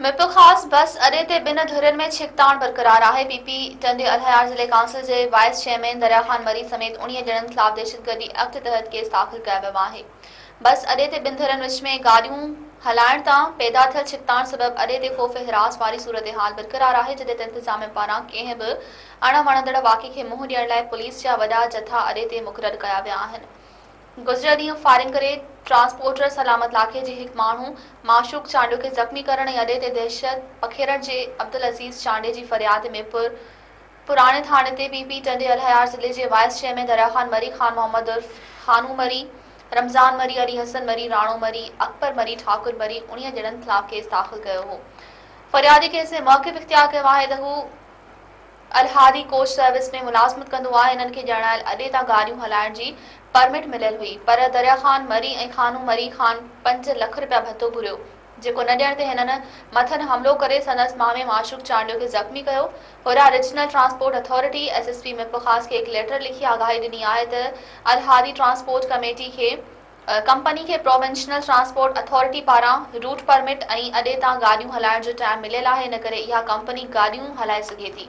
ميرپورخاص بس اڏي تي ٻن ڌرين ۾ ڇڪتاڻ برقرار آهي، پي پي ٽنڊي الهيار ضلعي ڪائونسل جي وائيس چيئرمين دريا خان مري سميت 19 ڄڻن خلاف دهشتگردي ايڪٽ تحت ڪيس داخل ڪيو ويو آهي. بس اڏي تي ٻن ڌرين وچ ۾ گاڏيون هلائڻ تان پيدا ٿيل ڇڪتاڻ سبب اڏي تي خوف هراس واري صورتحال برقرار آهي، جڏهن ته انتظاميه پاران ڪنهن به اڻ وڻندڙ واقعي کي منهن ڏيڻ لاء پوليس جا وڏا جٿا اڏي تي مقرر ڪيا ويا آهن. گذريل ڏينهن فائرنگ ڪري ٽرانسپورٽر سلامت لاکي جي هڪ ماڻهو معشوق چانڊيو کي زخمي ڪرڻ ۽ اڏي تي دهشت پکيڙڻ جي عبدالعزيز چانڊيي جي فرياد ۾ ميرپور پراڻي ٿاڻي تي پي پي ٽنڊي الهيار ضلعي جي وائيس چيئرمين دريا خان مري، خان محمد عرف خانو مري، رمضان مري، علي حسن مري، راڻو مري، اڪبر مري، ٺاڪر مري 19 ڄڻن خلاف ڪيس داخل ڪيو هو. فريادي ڪيس ۾ موقف اختيار ڪيو آهي ته هو الهادي ڪوچ سروس ۾ ملازمت ڪندو آهي، انهن کي ڄاڻايل اڏي تان گاڏيون هلائڻ جي پرمٽ مليل هئي، پر دريا خان مري ۽ خانو مري کان پنج لک رپيا ڀتو گهريو، جيڪو نه ڏيڻ تي هنن مٿن حملو ڪري سندس مامي معشوق چانڊيو کي زخمي ڪيو. هورا regional transport authority S S P Mirpurkhas کي هڪ ليٽر لکي آگاهي ڏني آهي ته الهادي ٽرانسپورٽ ڪميٽي کي ڪمپني کي پراونشنل ٽرانسپورٽ اٿارٽي پاران روٽ پرمٽ ۽ اڏي تان گاڏيون هلائڻ جو ٽائيم مليل آهي ان ڪري اها ڪمپني گاڏيون هلائي سگهي ٿي.